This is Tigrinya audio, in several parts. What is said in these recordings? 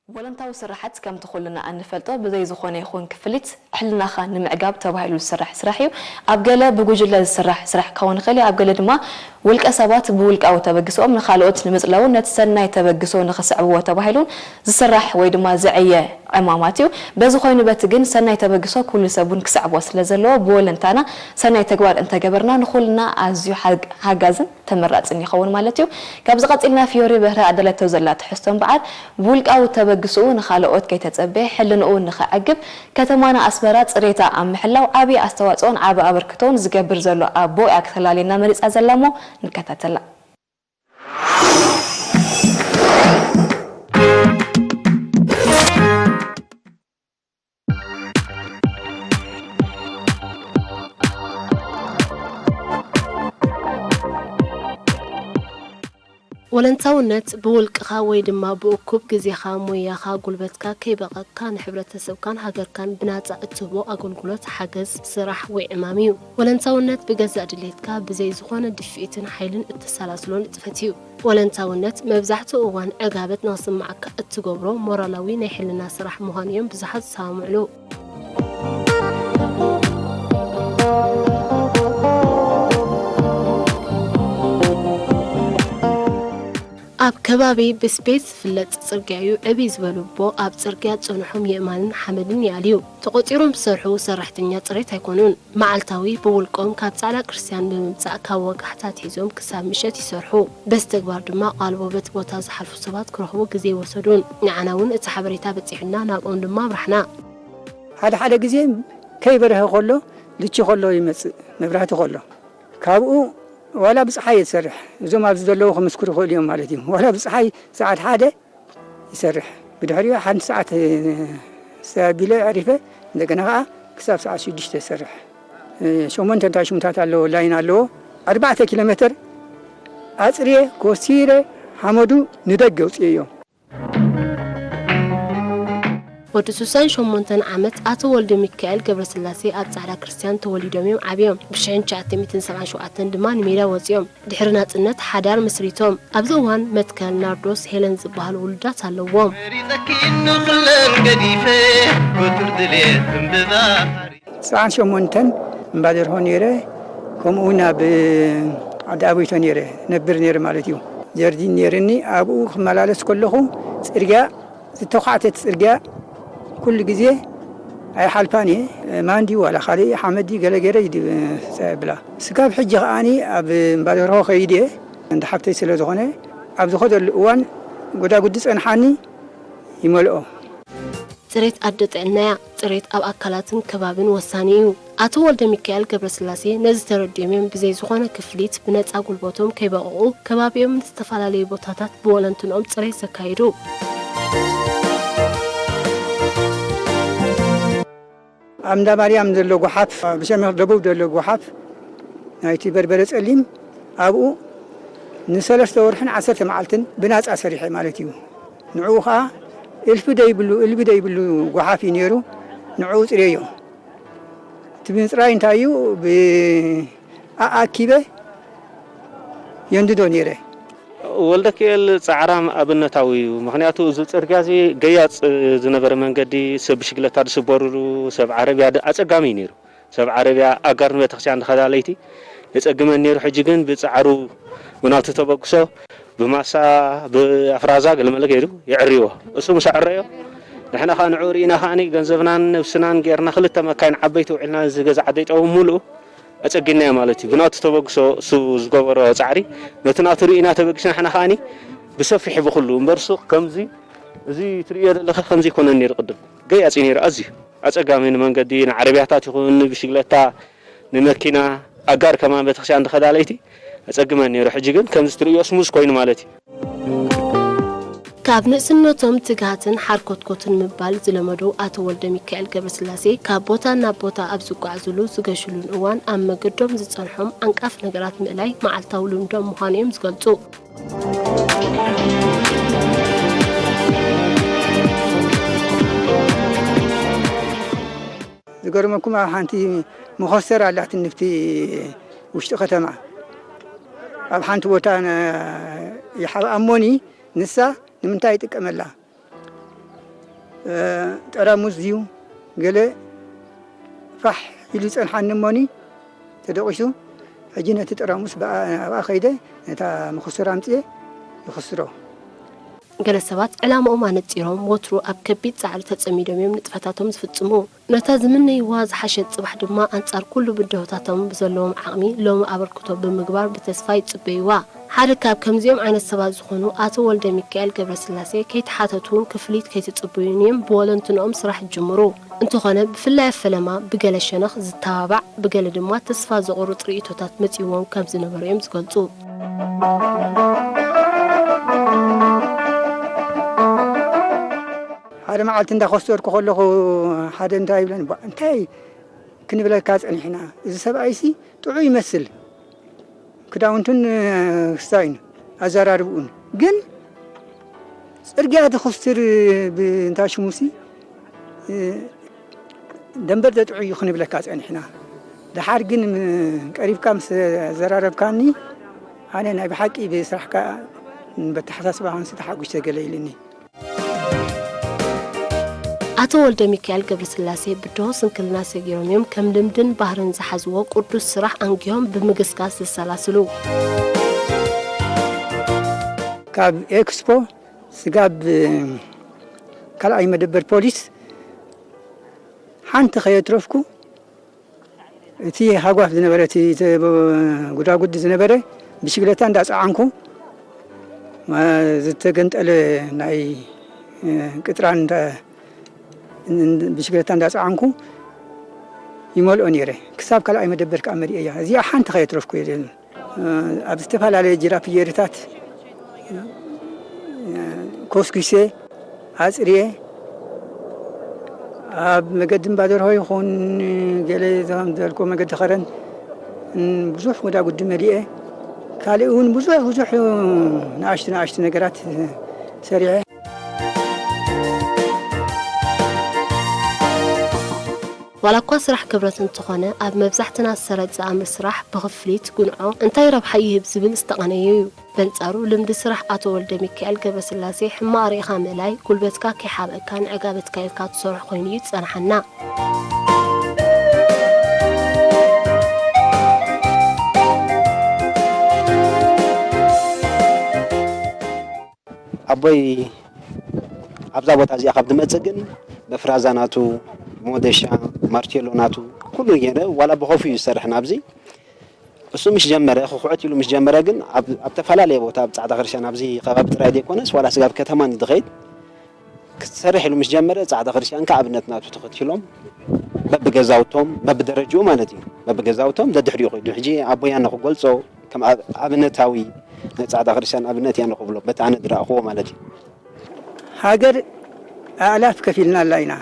ወለንታዊ ስራሓት ከምቲ ኩልና እንፈልጦ ብዘይ ዝኾነ ይኹን ክፍሊት ሕልናኻ ንምዕጋብ ተባሂሉ ዝስራሕ ስራሕ እዩ። ኣብ ገለ ብጉጅለ ዝስራሕ ስራሕ ክኸውን ይኽእል እዩ፣ ኣብ ገለ ድማ ውልቀ ሰባት ብውልቃዊ ተበግሶኦም ንኻልኦት ንምጽለውን ነቲ ሰናይ ተበግሶ ንኽስዕብዎ ተባሂሉን ዝስራሕ ወይ ድማ ዝዕየ ዕማማት እዩ። በዚ ኮይኑ በቲ ግን ሰናይ ተበግሶ ኩሉ ሰብ እውን ክስዕቦ ስለ ዘለዎ ብወለንታና ሰናይ ተግባር እንተገበርና ንኹልና ኣዝዩ ሓግ-፣ ሓጋዝን ተመራጽን ይኸውን ማለት እዩ። ካብዚ ቀጺልና ፊዮሪ በህረ ኣዳላቶ ዘላ ትሕዝቶ እምበኣር ብውልቃዊ ተበግስኡ ንኻልኦት ከይተጸበየ ሕልንኡ ንኸዕግብ ከተማና ኣስመራ ጽሬታ ኣብ ምሕላው ዓቢ ኣስተዋጽኦን ዓቢ ኣበርክቶን ዝገብር ዘሎ ኣቦ እያ ክተላልየና መሪጻ ዘላ እሞ ንከታተላ። ወለንታውነት ብውልቅኻ ወይ ድማ ብእኩብ ግዜኻ፣ ሞያኻ፣ ጉልበትካ ከይበቐቕካ ንሕብረተሰብካን ሃገርካን ብናጻ እትህቦ ኣገልግሎት፣ ሓገዝ፣ ስራሕ ወይ ዕማም እዩ። ወለንታውነት ብገዛእ ድሌትካ ብዘይ ዝኾነ ድፍኢትን ሓይልን እተሰላስሎ ንጥፈት እዩ። ወለንታውነት መብዛሕትኡ እዋን ዕጋበት ንኽስምዓካ እትገብሮ ሞራላዊ ናይ ሕልና ስራሕ ምዃኑ እዮም ብዙሓት ዝሰማምዕሉ። ኣብ ከባቢ ብስፔስ ዝፍለጥ ጽርግያ እዩ። ዕብይ ዝበሉ ኣቦ ኣብ ጽርግያ ጸንሖም የእማንን ሓመድን ይኣልዩ። ተቖጺሮም ዝሰርሑ ሰራሕተኛ ጽሬት ኣይኮኑን። መዓልታዊ ብውልቆም ካብ ጻዕዳ ክርስትያን ብምምጻእ ካብ ወጋሕታ ኣትሒዞም ክሳብ ምሸት ይሰርሑ። በዚ ተግባር ድማ ቃልቦ በቲ ቦታ ዝሓልፉ ሰባት ክረኽቡ ግዜ ኣይወሰዱን። ንዓና እውን እቲ ሓበሬታ በጺሑና ናብኦም ድማ ኣምራሕና። ሓደ ሓደ ግዜ ከይበርሀ ከሎ፣ ልቺ ከሎ ይመጽእ፣ መብራህቲ ከሎ። ካብኡ ዋላ ብጸሓይ እየ ዝሰርሕ። እዞም ኣብዚ ዘለዉ ክምስክሩ ይኽእሉ እዮም ማለት እዩ። ዋላ ብጸሓይ ሰዓት ሓደ ይሰርሕ። ብድሕሪኡ ሓንቲ ሰዓት፣ እ፣ ኣቢለ ኣዕሪፈ፣ እንደገና ኸዓ ክሳብ ሰዓት ሽዱሽተ ይሰርሕ። እ፣ ሸሞንተ እንታይ ሽሙታት ኣለዎ፣ ላይን ኣለዎ። ኣርባዕተ ኪሎ ሜትር ኣጽርየ፣ ኮሲረ፣ ሓመዱ ንደገ ኣውፅኤዮ። ወዲ ስሳን ሸሞንተን ዓመት ኣቶ ወልደ ሚካኤል ገብረስላሴ ኣብ ጻዕዳ ክርስትያን ተወሊዶም እዮም ዓብዮም። ብሽሕን ትሽዓተ ሚእትን ሰብዓን ሸውዓተን ድማ ንሜዳ ወጺኦም። ድሕሪ ናጽነት ሓዳር መስሪቶም። ኣብዚ እዋን መትከል፣ ናርዶስ፣ ሄለን ዝበሃሉ ውሉዳት ኣለዎም። መሪጸኪ እንኹለን ገዲፈ፣ ክቱር ድሌት እምብባ። ሰብዓን ሸሞንተን እምባ ደርሆ ነይረ፣ ከምኡ እውን ኣብ ዓዲ ኣበይቶ ነይረ፣ ነብር ነይረ ማለት እዩ። ጀርዲን ነይርኒ፣ ኣብኡ ክመላለስ ከለኹ ጽርግያ፣ ዝተዃዕተት ጽርግያ ኩሉ ግዜ ኣይሓልፋን እየ። ማንዲ ዋላ ካልእ ሓመዲ ገለ ገይረ ይድብ ብላ። ስጋብ ሕጂ ከኣኒ ኣብ እምባ ደርሆ ከይድ እየ፣ እንዳ ሓብተይ ስለ ዝኾነ፣ ኣብ ዝኸደሉ እዋን ጎዳጉዲ ጸንሓኒ ይመልኦ። ጽሬት ኣደ ጥዕና እያ። ጽሬት ኣብ ኣካላትን ከባብን ወሳኒ እዩ። ኣቶ ወልደ ሚካኤል ገብረስላሴ ነዚ ተረዲኦም እዮም ብዘይ ዝኾነ ክፍሊት ብነጻ ጉልበቶም ከይበቕቑ ከባቢኦም ዝተፈላለዩ ቦታታት ብወለንትንኦም ጽሬት ዘካይዱ። ኣብ እንዳ ማርያም ዘሎ ጓሓፍ፣ ብሰሜን ደቡብ ዘሎ ጓሓፍ ናይቲ በርበረ ጸሊም ኣብኡ ንሰለስተ ወርሕን ዓሰርተ መዓልትን ብናጻ ሰሪሐ ማለት እዩ። ንዕኡ ኸኣ እልፊ ደይብሉ፣ እልቢ ደይብሉ ጓሓፍ እዩ ነይሩ። ንዕኡ ጽርየዮ። እቲ ምጽራይ እንታይ እዩ? ብኣኣኪበ የንድዶ ነይረ። ወልደኪኤል ጻዕራም ኣብነታዊ እዩ። ምኽንያቱ እዚ ጽርግያ እዚ ገያጽ ዝነበረ መንገዲ፣ ሰብ ብሽግለታ ዝስበሩሉ፣ ሰብ ዓረብያ ድ-፣ ኣጸጋሚ እዩ ነይሩ። ሰብ ዓረብያ ኣጋር ንቤተክርስትያን ዝኸዳ ለይቲ የጸግመን ነይሩ። ሕጂ ግን ብጻዕሩ፣ ብናቱ ተበግሶ፣ ብማሳ፣ ብኣፍራዛ ገለመለ ገይሩ የዕርይዎ። እሱ ምስ ኣዕረዮ፣ ንሕና ኸኣ ንዕኡ ርኢና ኸኣኒ ገንዘብናን ነብስናን ጌርና ክልተ መካይን ዓበይቲ ውዒልና እዚ ገዛ ዓደይ ጠቡ ምሉኡ ኣጸጊናዮ ማለት እዩ። ብናቱ ተበግሶ እሱ ዝገበሮ ጻዕሪ፣ ነቲ ናቱ ርኢና ተበጊስና ንሕና ኸኣኒ ብሰፊሑ ብኹሉ እምበር ሱቕ ከምዚ፣ እዚ ትርእዮ ዘለኻ ከምዚ ኣይኮነን ነይሩ ቅድም። ገያጺ ነይሩ ኣዝዩ። ኣጸጋሚ ንመንገዲ፣ ንዓረብያታት ይኹን፣ ንብሽግለታ፣ ንመኪና፣ ኣጋር ከማን ቤተክርስትያን ዝኸዳ ለይቲ ኣጸግመን ነይሩ። ሕጂ ግን ከምዚ ትርእዮ ስሙዝ ኮይኑ ማለት እዩ። ካብ ንእስነቶም ትግሃትን ሓርኮትኮትን ምባል ዝለመዱ ኣቶ ወልደ ሚካኤል ገብረስላሴ፣ ካብ ቦታ ናብ ቦታ ኣብ ዝጓዓዙሉ ዝገሹሉን እዋን ኣብ መገዶም ዝጸንሖም ዓንቃፊ ነገራት ምእላይ መዓልታዊ ልምዶም ምዃኑ እዮም ዝገልጹ። ዝገርመኩም፣ ኣብ ሓንቲ መኾስተር ኣላትኒ፣ ኣብቲ ውሽጢ ከተማ፣ ኣብ ሓንቲ ቦታ ነ-፣ ይሓብኣ እሞኒ፣ ንሳ ንምንታይ ይጥቀመላ? ጠራሙዝ ድዩ ገለ ፋሕ ኢሉ ይጸንሓኒ እሞኒ ተደቂሱ። ሕጂ ነቲ ጠራሙስ ብኣ-፣ ኣብኣ ከይደ ነታ መኸሰር ኣምጽኤ ይኽስሮ። ገለ ሰባት ዕላምኦም ኣነጺሮም ወትሩ ኣብ ከቢድ ጻዕሪ ተጸሚዶም እዮም ንጥፈታቶም ዝፍጽሙ። ነታ ዝምነይዋ ዝሓሸት ጽባሕ ድማ ኣንጻር ኩሉ ብድሆታቶም ብዘለዎም ዓቕሚ ሎሚ ኣበርክቶ ብምግባር ብተስፋ ይጽበይዋ። ሓደ ካብ ከምዚኦም ዓይነት ሰባት ዝኾኑ ኣቶ ወልደ ሚካኤል ገብረስላሴ ከይተሓተቱ እውን ክፍሊት ከይተጸበዩን እዮም ብወለንትንኦም ስራሕ ዝጅምሩ። እንተኾነ ብፍላይ ኣብ ፈለማ ብገለ ሸነኽ ዝተባባዕ ብገለ ድማ ተስፋ ዘቑርጥ ርእይቶታት መጺእዎም ከም ዝነበሩ እዮም ዝገልጹ። ሓደ መዓልቲ እንዳኸሰርኩ ከለኹ ሓደ እንታይ ይብለኒ፣ "ቧ፣ እንታይ ክንብለካ ጸኒሕና? እዚ ሰብኣይሲ ጥዑይ ይመስል፣ ክዳውንቱን ስታይን ኣዘራርብኡን፣ ግን ጽርግያ ዝኽስር ብእንታ ሽሙሲ ደንበር ዘጥዑ እዩ ክንብለካ ጸኒሕና። ደሓር ግን ም-፣ ቀሪብካ ምስ ዘራረብካኒ ኣነ ናይ ብሓቂ ብስራሕካ በተሓሳስባኻንሲ ተሓጒሰ ገለ ኢልኒ። ኣቶ ወልደ ሚካኤል ገብረስላሴ ብድሆ ስንክልና ሰጊሮም እዮም ከም ልምድን ባህርን ዝሓዝዎ ቅዱስ ስራሕ ኣንጊሆም ብምግስጋስ ዘሰላስሉ። ካብ ኤክስፖ ስጋብ ካልኣይ መደበር ፖሊስ ሓንቲ ከየትረፍኩ እቲ ሃጓፍ ዝነበረ፣ እቲ ተ-፣ ጉዳጉድ ዝነበረ ብሽግለታ እንዳጸዓንኩ፣ ማ-፣ ዝተገንጠለ ናይ፣ እ፣ ቅጥራን እንዳ-፣ ን-፣ ብሽግለታ እንዳጸዓንኩ ይመልኦ ነይረ። ክሳብ ካልኣይ መደበር ከኣ መሊኤያ። እዚኣ ሓንቲ ከየትረፍኩ እየ። እ፣ ኣብ ዝተፈላለየ ጅራፕየሪታት፣ እ፣ ኮስኪሴ፣ ኣጽርየ፣ ኣብ መገዲ እምባደርሆ ይኹን ገለ ከም ዘልኮ መገዲ ኸረን፣ እ፣ ብዙሕ ወዳጉዲ መሊኤ። ካልእ እውን ብዙሕ፣ ብዙሕ ንኣሽቱ፣ ንኣሽቱ ነገራት ሰሪዐ። ዋላ እኳ ስራሕ ክብረት እንተኾነ፣ ኣብ መብዛሕትና ዝሰረት ዝኣምር ስራሕ ብኽፍሊት፣ ጉንዖ፣ እንታይ ረብሓ ይህብ ዝብል ዝተቐነየ እዩ። በንጻሩ፣ ልምዲ ስራሕ ኣቶ ወልደ ሚካኤል ገብረስላሴ፣ ሕማቕ ርኢኻ ምእላይ፣ ጉልበትካ ከይሓበእካ ንዕጋበትካ ኢልካ ትሰርሖ ኮይኑ እዩ ዝጸንሓና። ኣቦይ ኣብዛ ቦታ እዚኣ ካብ ዝመጽእ ግን በፍራዛ ናቱ፣ ሞደሻ፣ ማርቴሎ ናቱ፣ ኩሉ ገይረ ዋላ ብኸፉ እዩ ዝሰርሕ ናብዚ። እሱ ምስ ጀመረ፣ ክኹዕት ኢሉ ምስ ጀመረ ግን ኣብ፣ ኣብ ተፈላለየ ቦታ ኣብ ጻዕዳ ክርስቲያን ኣብዚ ከባቢ ጥራይ ዘይኮነስ ዋላ ስጋብ ከተማን ዝኸይድ ክትሰርሕ ኢሉ ምስ ጀመረ ጻዕዳ ክርስቲያን ከኣብነት ናቱ ተኸቲሎም በብገዛውቶም፣ በብደረጅኡ ማለት እዩ፣ በብገዛውቶም ደድሕሪኡ ከይዱ። ሕጂ ኣቦይ ኣነ ክገልጾ ከም ኣብ-፣ ኣብነታዊ ናይ ጻዕዳ ክርስቲያን ኣብነት እየ ኣነ ክብሎ፣ በቲ ኣነ ዝረኣኽዎ ማለት እዩ። ሃገር ኣእላፍ ከፊልናላ ኢና።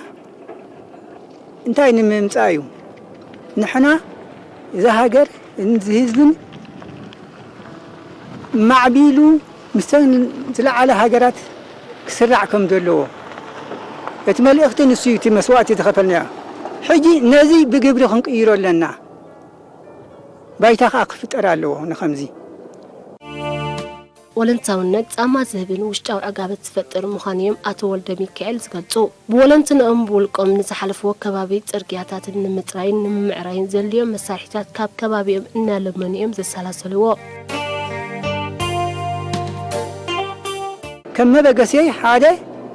እንታይ ንምምጻእ እዩ? ንሕና እዛ ሃገር፣ እዚ ህዝብን ማዕቢሉ ምስተን ዝለዓለ ሃገራት ክስራዕ ከም ዘለዎ፣ እቲ መልእኽቲ ንሱ እዩ፣ እቲ መስዋእቲ ዝኸፈልናዮ። ሕጂ ነዚ ብግብሪ ክንቅይሮ ኣለና። ባይታ ኸኣ ክፍጠር ኣለዎ ንኸምዚ። ወለንታውነት ጻማ ዝህብን ውሽጣዊ ዕጋበት ዝፈጥር ምዃኑ እዮም ኣቶ ወልደ ሚካኤል ዝገልጹ። ብወለንትንኦም ብውልቆም ንዝሓለፍዎ ከባቢ ጽርግያታትን ንምጽራይን ንምምዕራይን ዘድልዮም መሳርሒታት ካብ ከባቢኦም እናለመኑ እዮም ዘሰላሰልዎ። ከም መበገስየይ ሓደ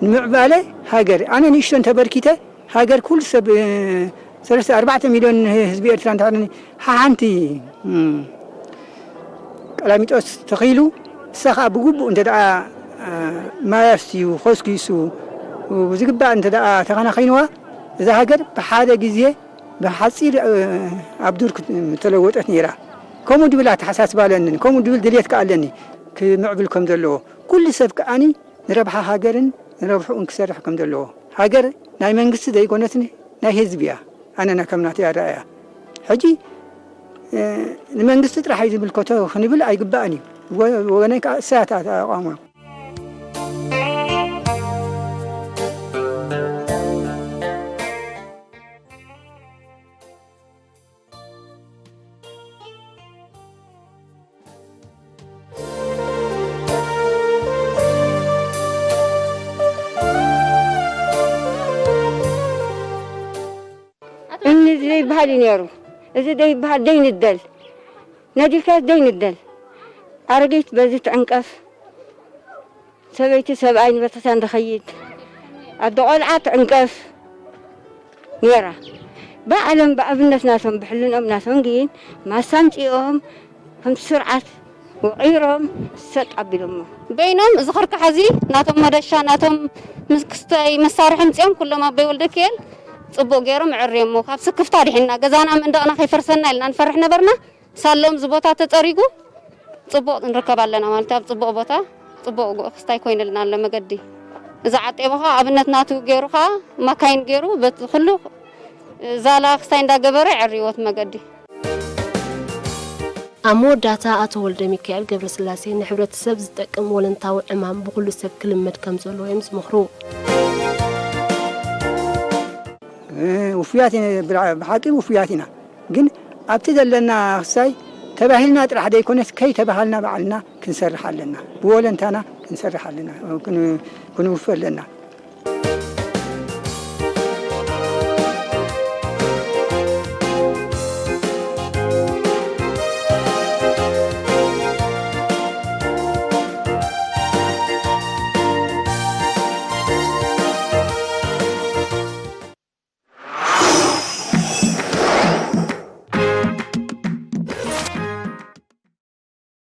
ንምዕባለ ሃገር፣ ኣነ ንእሽቶ እንተበርኪተ ሃገር ኩሉ ሰብ፣ እ፣ ሰለስተ ኣርባዕተ ሚልዮን ህዝቢ ኤርትራ እንተኾነ ሓንቲ፣ እም፣ ቀላሚጦስ ተኺሉ፣ እሳ ኸኣ ብግቡእ እንተ ደኣ፣ እ፣ ማይ ኣስትዩ፣ ኾስኪሱ፣ ብዝግባእ እንተ ደኣ ተኸናኺንዋ፣ እዛ ሃገር ብሓደ ግዜ፣ ብሓጺር፣ እ፣ ኣብ ዱር ክት-፣ ምተለወጠት ነይራ። ከምኡ ድብል ኣተሓሳስባ ኣለኒ፣ ከምኡ ድብል ድልየት ከኣ ኣለኒ፣ ክምዕብል ከም ዘለዎ። ኩሉ ሰብ ከኣኒ ንረብሓ ሃገርን ንረብሕኡን ክሰርሕ ከም ዘለዎ። ሃገር ናይ መንግስቲ ዘይኮነትኒ ናይ ህዝቢ እያ። ኣነና ከም ናተይ ኣረኣእያ። ሕጂ፣ እ፣ ንመንግስቲ ጥራሕ እዩ ዝምልከቶ ክንብል ኣይግባእን እዩ። ወ-፣ ወገነይ ከኣ እሳያት ኣቋሙ። ኣሊ ነይሩ። እዚ ደይበሃል ደይንደል፣ ነዲልካስ ደይንደል። ኣረጊት በዚ ትዕንቀፍ፣ ሰበይቲ ሰብኣይ ንቤተክርስትያን ዝኸይድ፣ ኣደ ቆልዓ ትዕንቀፍ ነይራ። ባዕሎም ብኣብነት ናቶም ብሕልንኦም ናቶም ግን ማሳ ኣምጺኦም ከምቲ ስርዓት ወቒሮም ሰጥ ኣቢሎሞ። በይኖም እዚ ክርካሕ እዚ ናቶም መደሻ ናቶም ምስ ክስተይ መሳርሒ ኣምጺኦም ኩሎም ኣቦይ ወልደኪኤል ጽቡቕ ገይሮም ኣዕርዮሞ። ካብ ስክፍታ ድሒንና ገዛና መንደቕና ከይፈርሰና ኢልና ንፈርሕ ነበርና። ሳሎም እዚ ቦታ ተጸሪጉ ጽቡቕ ንርከብ ኣለና ማለት ኣብ ጽቡቕ ቦታ ጽቡቕ ክስታይ ኮይንልና ኣሎ መገዲ። እዚ ዓጤቦ ኸኣ ኣብነት ናቱ ገይሩ ኸኣ ማካይን ገይሩ በቲ ኩሉ ዛላ ክስታይ እንዳገበረ የዕርይዎ እቲ መገዲ። ኣብ መወዳእታ ኣቶ ወልደ ሚካኤል ገብረስላሴ ንሕብረተሰብ ዝጠቅም ወለንታዊ ዕማም ብኹሉ ሰብ ክልመድ ከም ዘለዎ እዮም ዝመኽሩ። ውፉያት ኢና፣ ብራ- ብሓቂ ውፉያት ኢና። ግን ኣብቲ ዘለና ክሳይ ተባሂልና ጥራሕ ዘይኮነስ ከይተባሃልና ባዕልና ክንሰርሕ ኣለና። ብወለንታና ክንሰርሕ ኣለና። ክን- ክንውፍ ኣለና።